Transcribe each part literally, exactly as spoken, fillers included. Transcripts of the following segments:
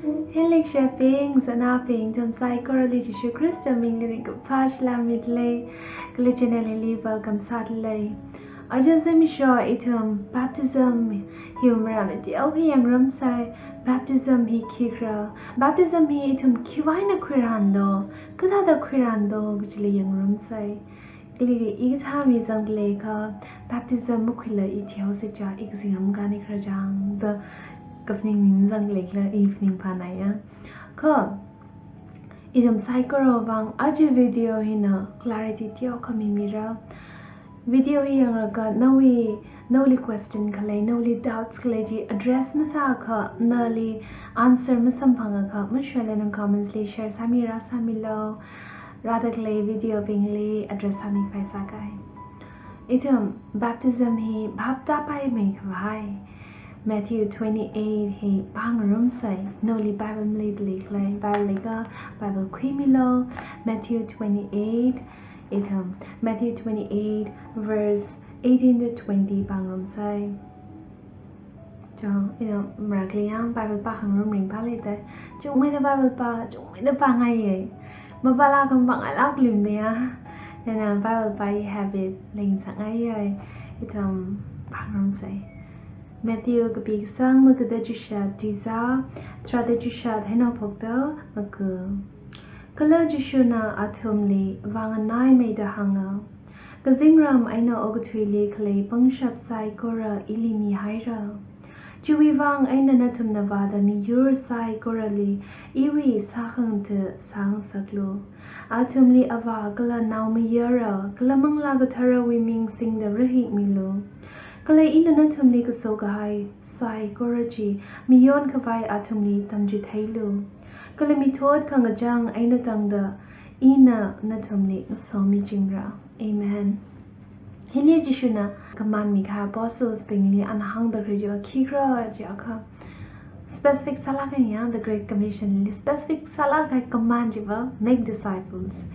Hey leikashibing, sanaobing, ithum saikorali Jishu Khrista mingli ringkaphā salām midalei, kala channel hili welcome sādalei. Aja zimiksho ithum baptism hi mara mateo hi yangrumsei, baptism hi khikhala, baptism hi ithum khiwui eina khuirādo, kathāda khuirādo kachili yangrumsei. Kali i kathā mi zangda leikhala, baptism makhuila i theosi cha i kazingram kani khararchān da kaphaning mi zangda leikhala evening phanaya. Kha ithum saikora vang aja video hina clarity teokha mimira. Video hi yanglaga nawui, nawuili question khalei, nawuili doubts khalei chi address masākha, nali answer masamphangakha, mashwele nang comments li share sāmira sāmilo. Rāda khalei video bingli address sāmi phai sākai. Ithum baptism hi bhap tāpaimei khavai Matthew twenty-eight hi pāngarumsei, nawuili Bible maleida leikhala, Bible leiakha Bible khuimilo. Matthew twenty-eight, ithum Matthew twenty-eight verse eighteen to twenty pāngarumsei. Chong, ina marakli yang Bible pākhangarum ringphālei da. Chungmeida Bible pā, chungmeida pāngaiya. Mapālaga mapāngailāk lum da ya. Nana Bible pāwui habit leingasakngaiya. Ithum pāngarumsei. Matthew kapi kasang, magada chishat tuizā, tharāda chishat eina haophokta maga. Kala Jishuna athumli vānganaimeida hānga, kazingram eina okathuili khalei pangshap saikora ili mihaira. Chiwui vang eina nathumna vāda miyur saikorali iwui sākhangatha sāngasaklu. Athumli Avā kala Naomayara kala Manglā Katharawui ming singda rahikmilu. Kala ina nathumli kaso kahai saikora chi mayonkhavai athumli tamchitheilu. Kala mithot khangachang eina tangda ina nathumli ngasomichingra. Amen. Hili Jishuna command mikahai apostles bingli ana hāngda khalei chiva khikhala jiakha, specific sālāk kahai ya, the Great Commission li specific sālāk kahai command chiva, make disciples.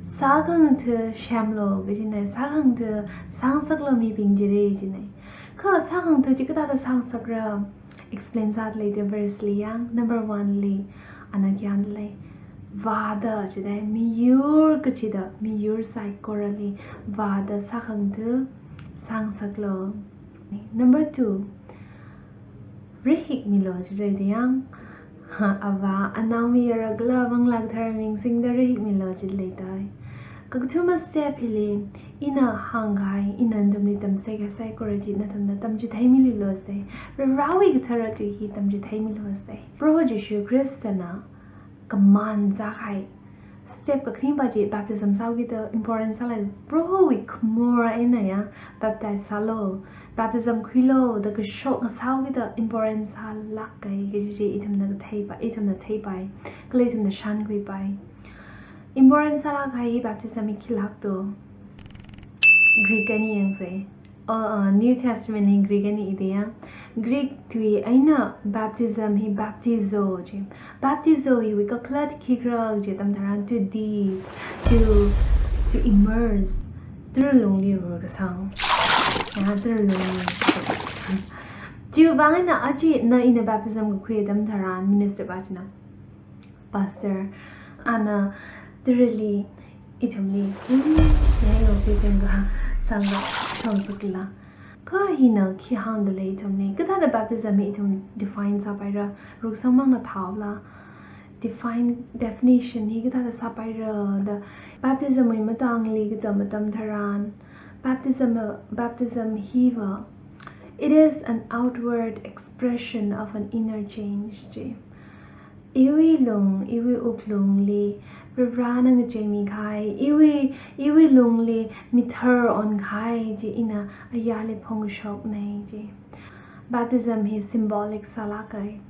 Sākhangatha semlu kajina, sākhangatha sāngasaklu mibing chili jina. Kha sākhangatha chi kathāda sāngasakra? Explain sāda lei da verse li yang. Number one li ana khi hāngda lei, vāda jida, miyur kachida, miyur saikorali vāda sākhangatha sāngasaklu. Number two, rahikmilu jida lei da yang. Ha, Avā, Naomayara kala Manglā Kathara ming singda rahikmilu jida lei da. Kakathuma step hili ina hāngkahai, ina nathumli tamchitheikahai saikora chi nathumna tamchitheimilu jisei. Varewui kathara tui hi tamchitheimilu jisei. Proho Jishu Khristana command sākahai step kakhanepā chi baptism sākida important sālei. Prohowui khamor eina ya baptize sālu. Baptism khuilu da kashok ngasākida important sālāk kahai kaji chi ithumna katheipai, ithumna theipai, kala ithumna shānkhuipai. Important sālāk kahai baptism hi khilākto? Greek eina yangsei. Oh, uh, New Testament hi Greek eina ida ya. Greek tui eina baptism hi baptizo ji. Baptizo hiwui kakhalat khikhala jitam tharan to dip, to, to immerse, tara lungli rurkasang. Ya, tara lungli. Chiwui vang eina aja na ina baptism kakhui atam tharan minister pā china, pastor, ana tarali ithumli, hmm, ya yo, kizengga sangga thong sukla. Kha hina khi hāngda lei ithumli, kathāda baptism hi ithum define sāpaira, ruksangmang na thaola. Define, definition hi kathāda sāpaira da, baptism wui matangli katam atam tharan, baptism, baptism hiva, it is an outward expression of an inner change ji. Iwui lung, iwui wuklungli Varivarana ngacheimikahai, iwui, iwui lungli mithar onkahai chi ina ayarli phongshoknei ji. Baptism hi symbolic sālākai.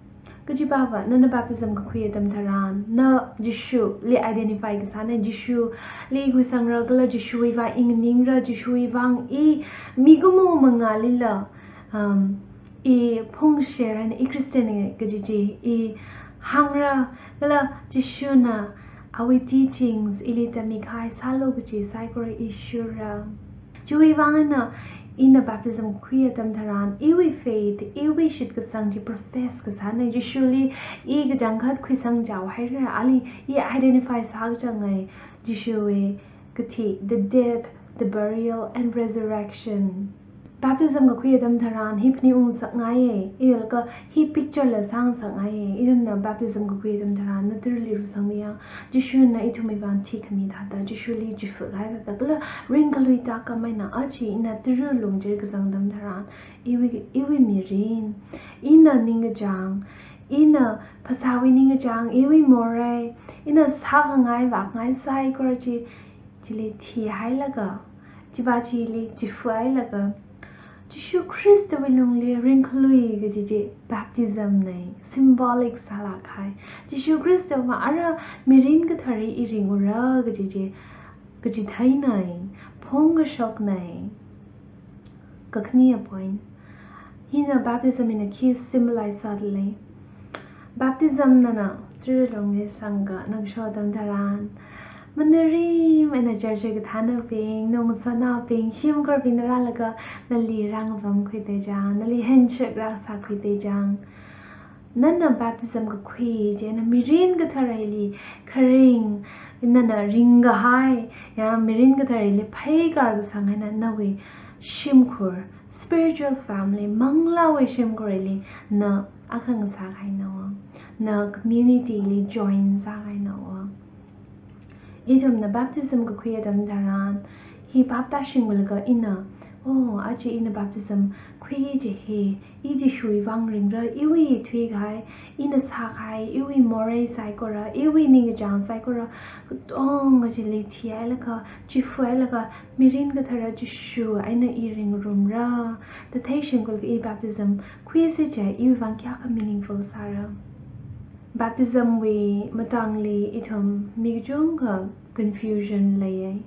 Kajiva, nana baptism kakhui atam tharan, na Jishuli identify kasāna, Jishuli khuisangra kala Jishuwui vang i nganingra, Jishuwui vang i mikumo mangālila, um, i phongshera, i Christian ne kaji chi i hāngra, kala Jishuna awui teachings ili tammikahai sālu kaji saikora i shurra. Chiwui vang eina Ina baptism khui atam tharan, iwui faith, iwui shitkasang chi profess kasāna, Jishuli i kachangkhat khuisang chao haira, ali i identify sākachangai, Jishuwui kathi, the death, the burial, and resurrection. Baptism kakhui atam tharan, hi phaningung sakngaiya, ilaka hi picture la sāngasakngaiya, ithumna baptism kakhui atam tharan, na Tara lirusang niya, Jishuna ithumwui vang thikhami thāda, Jishuli chifa kahai thāda, kala ringkhalui tākam eina aja ina Tara lungchir kazang atam tharan, iwui, iwui mirin, ina ningkachāng, ina phasāwui ningkachāng, iwui morei, ina sākhangai, vākhangai saikora chi, chili thihailaga, chiva chili chifahailaga, Jishu Khristawui lungli ringkhalui kaji chi baptism na, symbolic sālāk kahai. Jishu Khristava ara mirin kathara i ringura kaji chi, kachitheinai, phongkashoknai. Kakhane point. Hina baptism hina khi symbolize sādalei. Baptism nana Tara lungli sangkhanang shok atam tharan, manurim eina church kathānabing, naongasānaobing, shimkhurbingna rālaga nali rāngapam khuida chang, nali handshake rāsā khuida chang. Nana baptism kakhui chieina mirin katharali kharing, nana ringkahai, ya, mirin katharali pheikar kasang eina nawui shimkhur, spiritual family, manglāwui shimkhurli na akha ngasā kahaina wa, na community li join sākahaina wa. Ithumna baptism kakhui atam tharan, hi phap tāshinglaga ina, oh, aja ina baptism khui kaji hi, i Jishuwui vang ringra, iwui thuikahai, ina sākahai, iwui morei saikora, iwui ningkachāng saikora, katonga chili thihailaga, chifahailaga, mirin kathara Jishu eina i ringrumra, da theishinglaga i baptism khuisa chiakha iwui vang kayākha meaningful sāra. Baptism wui matangli ithum mi kachungkha confusion leiya.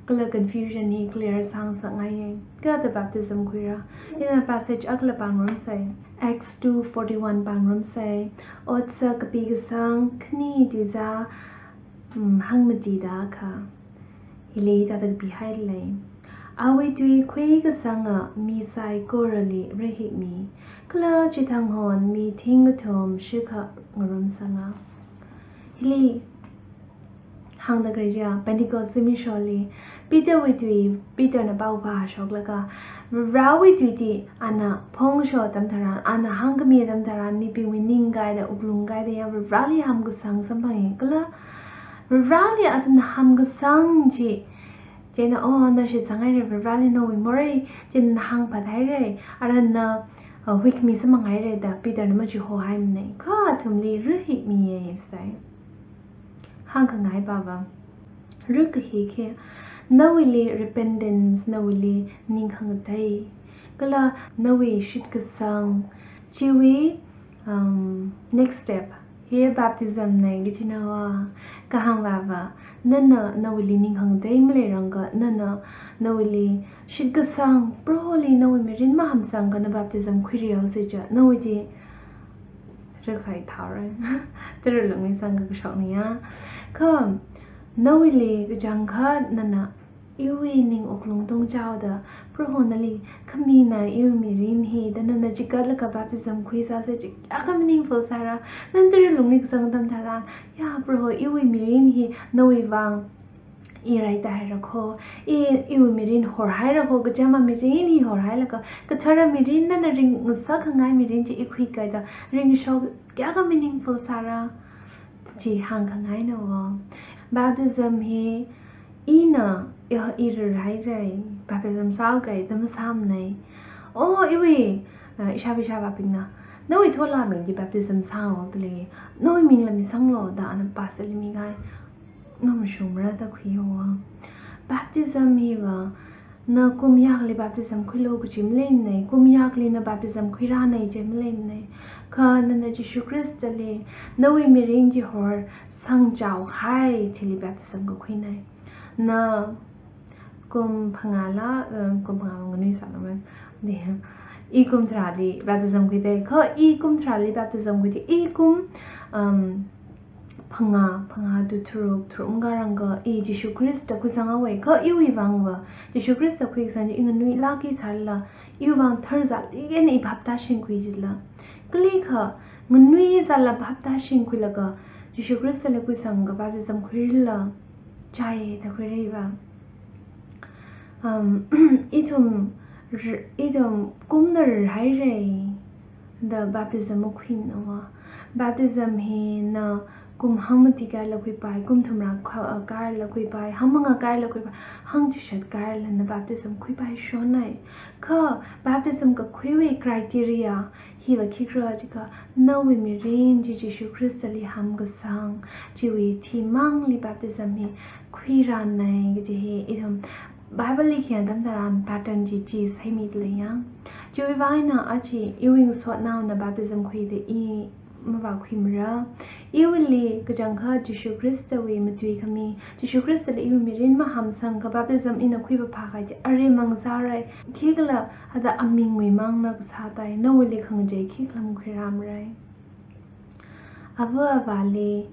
Kala confusion hi clear sāngasakngaiya. Kathāda baptism khuira? Ina passage akhala pāngarumsa. Acts two forty-one pāngarumsa. Otsak kapi kasang khani tuizā, mm, hangmatida kha. Hili hithāda kapihailei. Awui tui khuikasanga mi saikorali rahikmi, kala chithang hon mi thingkathum shikha ngarumsanga. Hili hāngda khalei chiya, Pentecost zimiksholi, Peterwui tui, Peterna pao phāshoklaga, Varewui tui chi ana phongshok atam tharan, ana hāngkhami atam tharan, mibingwui ning kaida, wuklung kaida ya, Vareli hamkasang samphangi, kala Vareli athumna hamkasang chi, chieina, oh, na shitsanghaira, Vareli nawui morei chi na hāngphathaira, ara na, uh, huikhami samphanghaira da Peterna machihohaimana. Kha athumli rahikmiya sai. Hāngkhangai pava. Ruk kahi khi, nawuili repentance, nawuili ningkhangatei, kala nawui shitkasang, chiwui, um, next step hi baptism na kajina wa. Kahāng pava, nana nawuili ningkhangatei maleiranga, nana nawuili shitkasang, Proholi nawui mirin mahamsangakha na baptism khuirihaosa chiakha, nawui chi ruk kahaithaora. Tara lungli sangkha kashokna ya. Kha, nawuili kachangkhat nana iwui ning wuklung tongchaoda, Proho nali khamina iwui mirin hi da nana chikatlaga baptism khuisāsa chiakha kayākha meaningful sāra. Nana tara lungli kazang atam tharan, ya Proho, iwui mirin hi nawui vang i raitahaira kho, i, iwui mirin horhaira kho, kachama mirin hi horhailaga, kathara mirin, nana ringngasakkhangai mirin chi i khuikaida ringshok, kayākha meaningful sāra. Chi hāngkhangaina wa. Baptism hi ina, i, i rarhaira, baptism sāhaoga da masāmana. Oh, iwui, uh, ishāva ishāvābingna, nawui tholāming chi baptism sāngarokdalei, nawui mingla misanglu da ana pastorli mikahai, na mashungmara da khuihaowa. Baptism hiva, na kum kayākhali baptism khuilu kaji maleimana, kum kayākhali na baptism khuirāna kaji maleimana. Kha nana Jishu Khristali nawui mirin chi horsangchaokahai thili baptism kakhuina. Na kum phangāla, um, kum phangā nganuisālākmana. Di, i kum tharāli baptism khuida, kha i kum tharāli baptism khuida, i kum, um, phangā, phangā to tharuk, tharuk makarang kha i Jishu Khrista khuisang haowa, kha iwui vangva Jishu Khrista khuikasang chi i nganuilākki sālala, iwui vang tharzat eina i baptism khui jila. Kalikha nganuizatla baptism khuilaga Jishu Khristali khuisanglaga baptism khuirala chai da khuirava. Um, ithum r-, ithum kumna rarhaira da baptism makhuimana. Baptism hi na kum hangmati kahaila khuipai, kum thumrā kha-, kahaila khuipai, hangmangā kahaila khuipai, hangchishat kahaila na baptism khuipai shonai. Kha baptism kakhuiwui criteria hiva khikhala jiakha, nawui mirin chi Jishu Khristali hamkasang, chiwui thimangli baptism hi khuirānai kaji hi ithum Bible li khayang atam tharan pattern chi chi sāmida leiya. Chiwui vang eina aja iwui ngasotnaona baptism khuida i mavākhuimara. Iwuili kachangkhat Jishu Khristawui matuikhami, Jishu Khristali iwui mirin mahamsangakha baptism ina khuipaphā kahai chi aremang sārai. Khikhala hithāda amingwui mangna kasātai, nawuili khangachei khikhala makhuirāmarai. Ava avāli,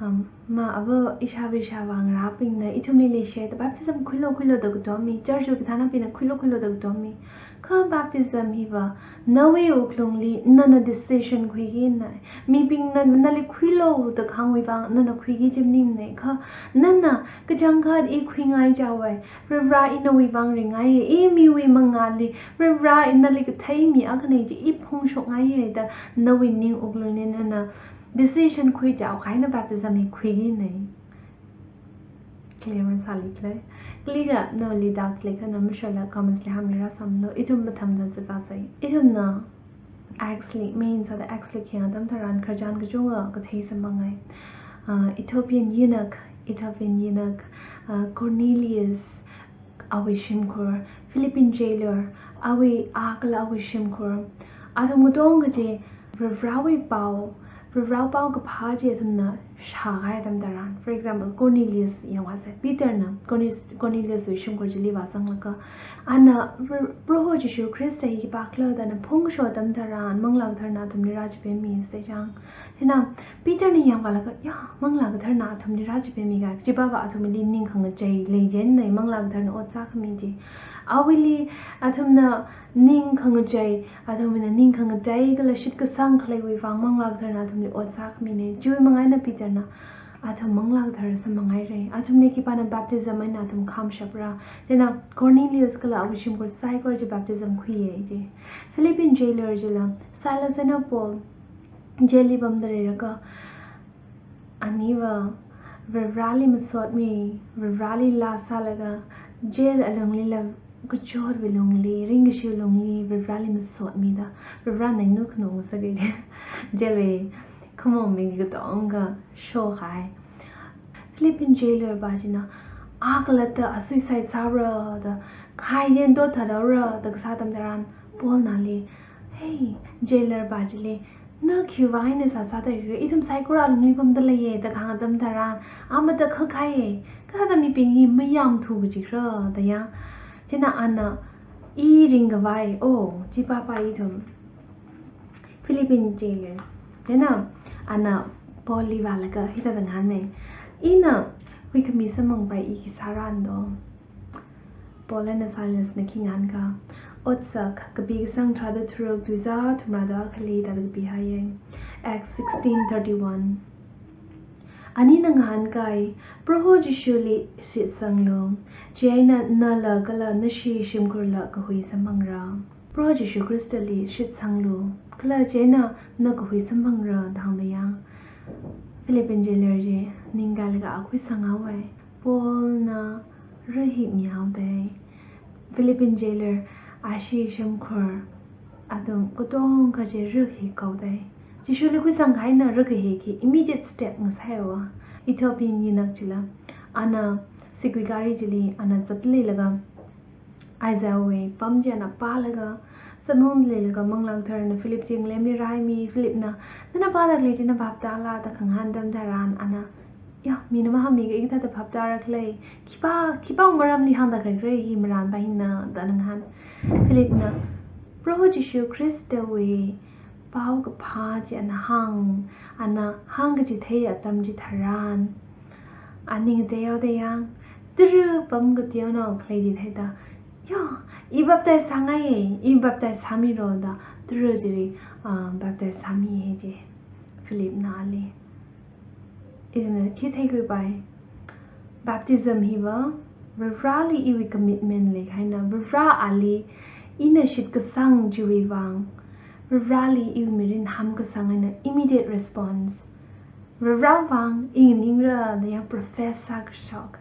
um, ma ava ishāva ishāvā ngarābingna ithumli leishihaida baptism khuilu khuilu da katommi, church wui kathānabingna khuilu khuilu da katommi. Kha baptism hiva nawui wuklungli nana decision khuikina. Mibingna nali khuilu da kahāngwui vang nana khuiki chi maningmana. Kha nana kachangkhat i khuingai chiwui, Varivara i nawui vang ringngaiya, i miwui mangāli, Varivara i nali kathei mi akhana chi i phongshokngaiya da nawui ning wuklungli nana decision khui chiakha eina baptism hi khuikina. Clear masālikhala? Kalikha nawuili doubts leikha na mashola comments li hāngmira sāmilu. Ithum mathāmda zatpasai. Ithumna Acts li, main sāda Acts li khayang atam tharan khararchan kachungkha kathei samphangai. Uh, Ethiopian eunuch, Ethiopian eunuch, uh, Cornelius, awui shimkhur, Philippian jailer, awui a kala awui shimkhur. Athum katonga chi Varivarawui pao, Varivarawui pao kaphā chi athumna shākahai atam tharan. For example, Cornelius yangvāsa, Peter na Cornelius, Cornelius wui shimkhur chili vāzanglaga, ana Var-, Proho Jishu Khrista hi khipākhala da ana phongshok atam tharan, Manglā Katharana athumli rāchipemmi sāda chang. Chieina Peter na yangvālaga, ya, Manglā Katharana athumli rāchipemmi kahai, chipāva athumli ning khangachei leichina, Manglā Katharana ot sākhami chi. Awuili athumna ning khangachei, athumna ning khangatei kala shitkasang khaleiwui vang Manglā Katharana athumli ot sākhamina. Chiwui manga eina Peter na athum Manglā Kathara samphangaira. Athumli khipāna baptism eina athum khamshapra. Chieina Cornelius kala awui shimkhur saikora chi baptism khuiya chi. Philippian jailer chila Silas eina Paul jail li pamda leilakha, aniva Varivarali masotmi, Varivarali laa sālaga, jail alunglila kachotwui lungli, ringkashi lungli, Varivarali masotmida, Varivarana eina khanung sāki. Jail wui khamongbing katonga shokahai. Philippian jailer pa china, a khalatta a suicide sāra da, khai jen do thadaora da kasā atam tharan, Paul nali, hey, jailer pa chili, na khiwui vang eina sāsāda leira, ithum saikora lungli pamda leiya da kahāng atam tharan, a matakhak kahaiya, kathāda mibing hi mayamthu kaji khala da ya. Chieina ana, i ringkhavai, oh, chipāva ithum Philippian jailers. Chieina ana Paul li vālaga hithāda ngahāna. Ina huikhami samphangpai i khi sāra do. Paul eina Silas na khi ngahānkhala, otsak kapi kasang tharāda tharuk, tuizā thumrāda akhali thāda kapihaiya. Acts sixteen thirty-one. Anina ngahānkai, Proho Jishuli shitsanglu, chieina nala kala nashi shimkhurla kahui samphangra. Proho Jishu Khristali shitsanglu, kala chieina na kahui samphangra da hāngda ya. Philippian jailer chi ningkalaga a khuisang haowa. Paul na rahikmi haoda. Philippian jailer ashi shimkhur athum katonga chi rahik haoda. Jishuli khuisang kahaina rahik hi immediate step ngasāhaowa. Ethiopian eunuch chila, ana siguigari chili ana zatda leilaga, Isaiah wui pam chi ana pālaga, zatmongda leilaga Manglā Katharana Philip chi ngalemli rāhaimi, Philip na, nana pāda khalei chi na phap tāla da khangahān atam tharan ana, ya, mina mahāngmiakha i kathāda phap tāra khala, khipā, khipā maramli hāngda khalei khala hi marānpa hina da ana ngahān. Philip na, Proho Jishu Khristawui paokaphā chi ana hāng, ana hāng kaji thei atam chitharan, aning teoda yang, tara pam kateonao khalei chi theida, yo, i baptize sāngaiye, i baptize sāmiro da, tara chili, ah, baptize sāmiye je, Philipna ali. Ina khi theikhuipai. Baptism hiva, Varivarāli iwui commitment leikahaina, Varivarā ali ina shitkasang chiwui vang, Varivarāli iwui mirin hamkasang eina immediate response. Varivarā vang i nganingra da yang profess sākashok.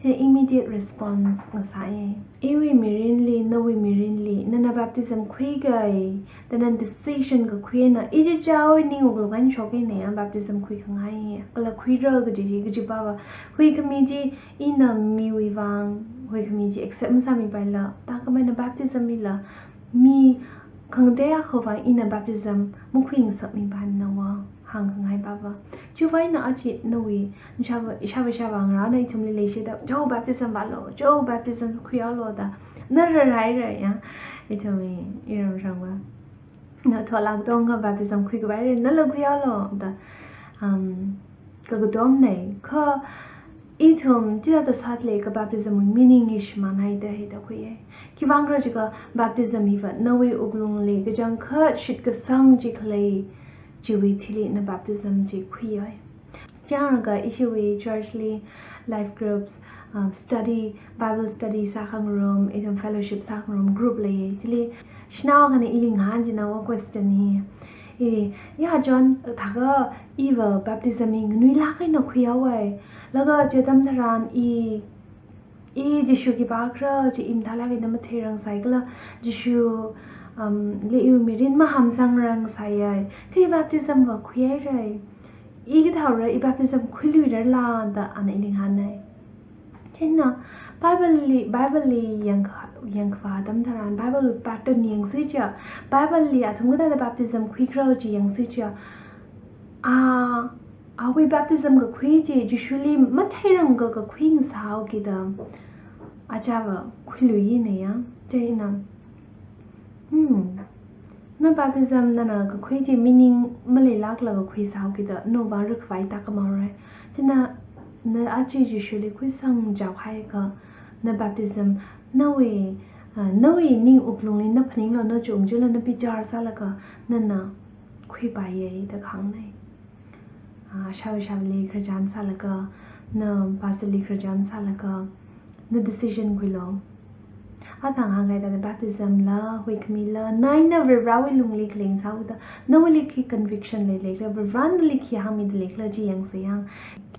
Hi immediate response ngasāye. Iwui mirinli, nawui mirinli, nana baptism khuikai, da nana decision kakhui eina, ichichāwui ning wuklung eina shokhaina ya baptism khuikhangai, kala khuira kaji, kaji pava, huikhami chi ina miwui vang, huikhami chi accept masāmipaila, thākhamei eina baptism mila, mi khangatei akha vang ina baptism makhuingasakmipaimana va, hāngkhangai pava. Chiwui vang eina aja nawui, ishāvā, ishāvā ishāvā ngarāna ithumli leishida, jo baptism vālo, jo baptism khuihaolo da, na rarhaira ya, ithumwui iramshongva. Na tholak tongkha baptism khuikhavai re, nala khuihaolo da, um, kakatomna, kha ithum chithāda sāda leiakha baptism wui meaning hi shimānhaida hithāda khuiye. Khiwui vang khala jiakha baptism hiva nawui wuklungli kachangkhat shitkasang chi khalei chiwui thili na baptism chi khuiye. Chiyānglaga ishiwui church li life groups, um, study, Bible study sākhangarum, ithum fellowship sākhangarum group leiye. Chili shanao akhana ili ngahān china va question hi. I, ya John, thākha iva baptism hi nganuilāk eina khuihaowa. Laga chi atam tharan i, i Jishu khipākhala chi i mathālāk eina matheirang sai kala Jishu, um, li iwui mirin mahamsangrang saiye. Kha i baptism va khuihaira. I kathāra, i baptism khuiluirala da ana ili ngahānai. Chieina, Bible li, Bible li yangkha-, yangkhavā atam tharan, Bible pattern yangsi chiakha, Bible li athum kathāda baptism khuikhala chi yangsi chiakha, a, awui baptism kakhui chi, Jishuli matheiranglaga kakhui ngasāhaokida, achāva khuiluiyina ya, chieina. Hmm. Na baptism nana kakhui chi meaning maleilākla kakhui sāhaokida, nawui vang rikhavai tākhamāra. Chieina na aja Jishuli khuisangchaohaiakha, na baptism, nawui, ah, nawui ning wuklungli na phaninglo, na chungchula, na bichar sālaga, nana khuipaiye da kahāngnai. Ah, ishāvā ishāvāli khararchan sālaga, na pastor li khararchan sālaga, na decision khuilo. Athang hāngkahai thāda baptism la, huikhamila, na eina Varivarāwui lungli khaleng sāhaoda, nawuili khi conviction leilei khala, Varivarāna nali khi hāngmida leikhala chi yangsa yang.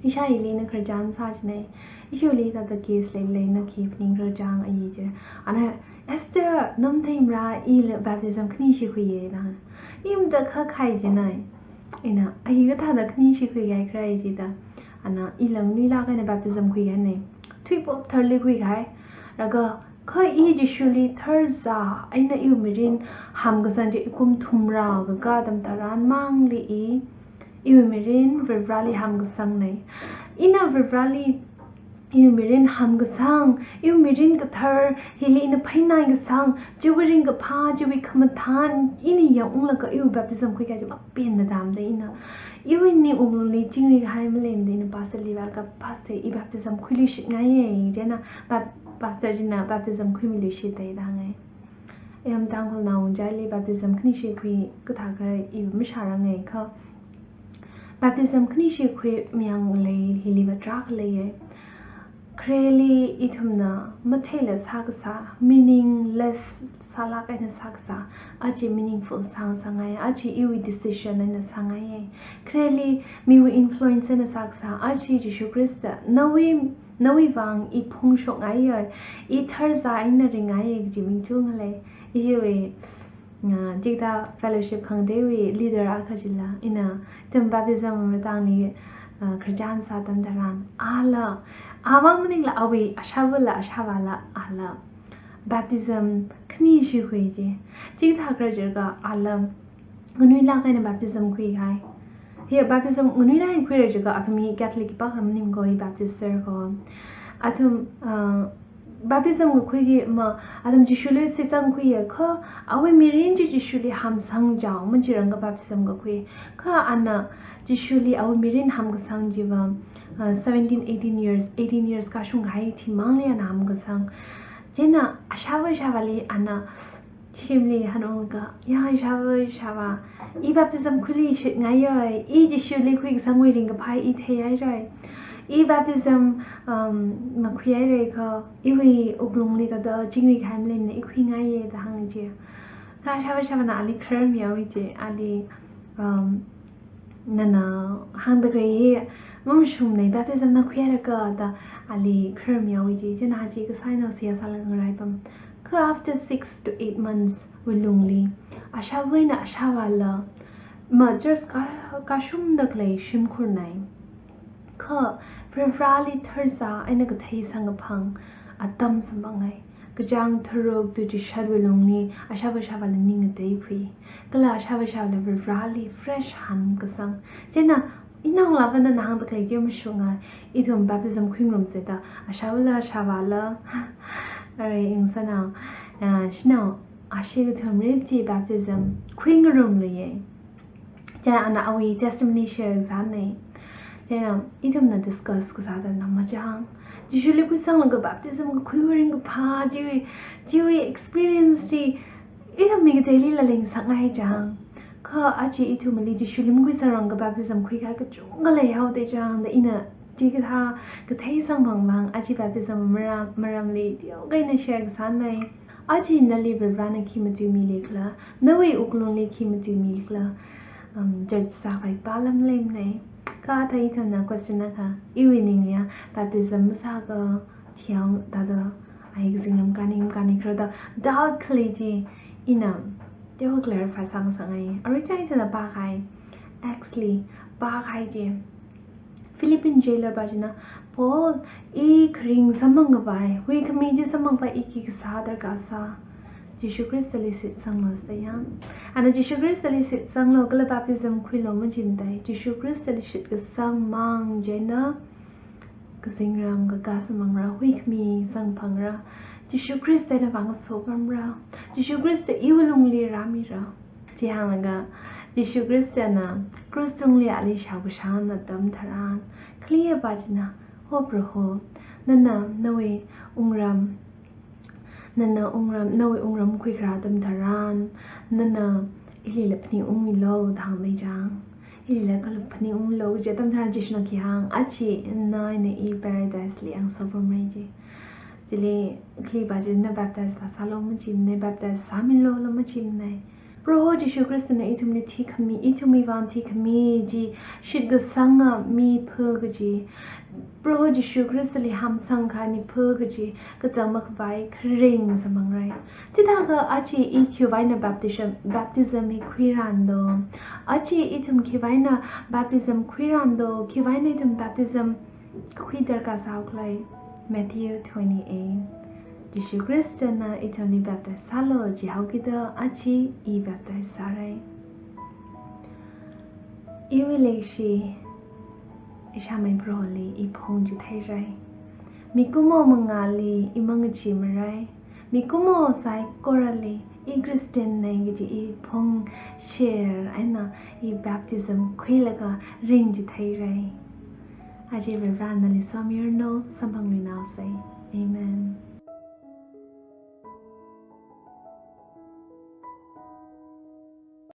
Ishāli na khararchan sā chinai. Ishili thāda case leilei, na khi phaningra chang ayi chi. Ana, Esther, na matheimara, ila baptism khanishi khuiye da. I mathākha khai chinai. Ina, ayi kathāda khanishi khuikahai khala jida. Ana, ila nganuilāk eina baptism khuikahainai. Thuipop tharli khuikahai. Laga, kha i Jishuli tharzā eina iwui mirin hamkasang chi i kum thumrā kakā atam tharan mangli i, iwui mirin Varivarāli hamkasangnai. Ina Varivarāli iwui mirin hamkasang, iwui mirin kathar hili ina phainai kasang, chiwui ringkaphā, chiwui khamathān, ina yangunglaga iwui baptism khuikahai chi mapenna dam da ina. Iwui ning wuklungli chingri kahai maleimada ina pastor li vālaga, "Pastor, i baptism khuiluishitngaiye," chieina, bap-, pastor china baptism khuimiluishit da i hāngngai. Em, Tangkhulnao wungzaili baptism khanishi khui kathā khala i mashārangngai kha. Baptism khanishi khui mayang lei, hili va tarākha leiye. Khareli ithumna matheila sākasā, meaningless sālāk eina sākasā, aja meaningful sāngasakngai, aja iwui decision eina sāngaiye. Khareli miwui influence eina sākasā, aja Jishu Khrista, nawui, nawui vang i phongshokngaiye, i tharzā eina ringngaiye kaji mingchung lei. Iwui, ah, chithāda fellowship khangateiwui leader akha chila, ina ithum baptism matangli, ah, khararchan sā atam tharan, ala, amang maningla awui, ashāvāla, ashāvāla, ala baptism khanishi khui chi. Chithākhala jiakha, ala nganuilāk eina baptism khuikahai. Hi baptism nganuilāk eina khuira jiakha, athum hi Catholic khipākha maning ko, hi Baptist sir ko. Athum, ah, Baptism kakhui chi ma, atam Jishuli shitsangkhuiya kha, awui mirin chi Jishuli hamsang jaomajiranglakha baptism kakhui. Kha ana Jishuli awui mirin hamkasang chiva, uh, seventeen, eighteen years, eighteen years kashung kahai thingmangli ana hamkasang. Chieina ashava shavali ana shimli hanunglaga, ya shava shava, i baptism khuiluishitngaiya, i Jishuli khuikasangwui ringkaphā i theihairai. I baptism, um, makhuihaira kha, iwui wuklungli thāda chingri kahai maleimana, i khuingaiya da hānga chi. Kha shava shavana ali khararmihaowa chi, ali, um, nana hāngda khalei hi mamashungmana, baptism na khuihaira kha da ali khararmihaowa chi. Chieina chi kasā eina seihā sālaga ngaraipam. Kha after six to eight months wui lungli, ashava eina ashavala ma church ka, kashungda khalei shimkhurnai. Kha Varivarali tharzā eina kathei samkaphang atam samphangai. Kachāng tharuk to chishatwui lungli ashava shavala ning ngateikhui. Kala ashava shavala Varivarali fresh hamkasang. Chieina inao lava nana hāngda khalei chi mashunga, ithum baptism khuingarumsa da, ashavala shavala, arui ing sānao, ah, shanao, ashi kathum rip chi baptism khuingarumluiya. Chieina ana awui testimony share sānai. Chieina ithumna discuss kasāda na machang, Jishuli khuisanglaga baptism kakhuiwui ringkaphā chi, chiwui experience chi ithum mi kateilila lengsakngai chang. Kha aja ithumli Jishuli makhuisangranglaga baptism khuikahai kachungkha leihaoda chang da ina chikathā kathei samphangvang aja baptism maram, maramli teokha ina share kasānai. Aja nali Varivarana khi matuimili khala, nawui wuklungli khi matuimili khala, um, judge sākhavai pālam leimanei. Kha thāda ithumna question akha, iwui ningli ya baptism masākha thiang thāda ai kazingram kaning kaning kharā da doubt khalei chi ina teokha clarify sāngasakngai. Arui chieina ithumna pākahai, Acts li pākahai chi, Philippian jailer pa china, Paul, i kharing samphang khavai, huikhami chi samphang khavai i khi kasā darkar sā? Jishu Khristali shitsanglu sāya. Ana Jishu Khristali shitsanglu kala baptism khuilu majimdai. Jishu Khristali shitkasang mang chieina kazingram kakā samphangra, huikhami samphangra. Jishu Khrista eina vāngasopamra. Jishu Khrista iwui lungli rāmira. Chi hānglaga, Jishu Khristana cross tungli ali shaokashan atam tharan, khaleiya pa china, Ho Proho, nana nawui wungram, nana wungram, nawui wungram khuikharā atam tharan, nana ilila phaningungmilu da hāngdalei chang. Ilila kala phaningunglu kaji atam tharan Jishuna khi hāng, aja na eina i paradise li vāngasopamra ji. Chili khalei pa china baptize sāsālu majimanei, baptize sāmilu la majimanei. Proho Jishu Khristana ithumli thikhami, ithumwui vang thikhami chi shitkasanga mipha kaji, Proho Jishu Khristali hamsang kahai mipha kaji kachang makhavai kharing samphangra. Chithākha aja i khiwui vang eina baptism, baptism hi khuirānlu? Aja ithum khiwui vang eina baptism khuirānlu? Khiwui vang eina ithum baptism khui darkar sāhao khala? Matthew twenty-eight. Jishu Khristana ithumli baptize sālu jihaokida aja i baptize sāra. Iwui leikashi, ishāmei Proholi i phongchitheira. Mikumo mangāli i mangacheemara. Mikumo saikorali i Christian nei kaji i phongshare eina i baptism khuilaga ringchitheira. Aja Varivarana nali somiranu, samphangluinaosa. Amen.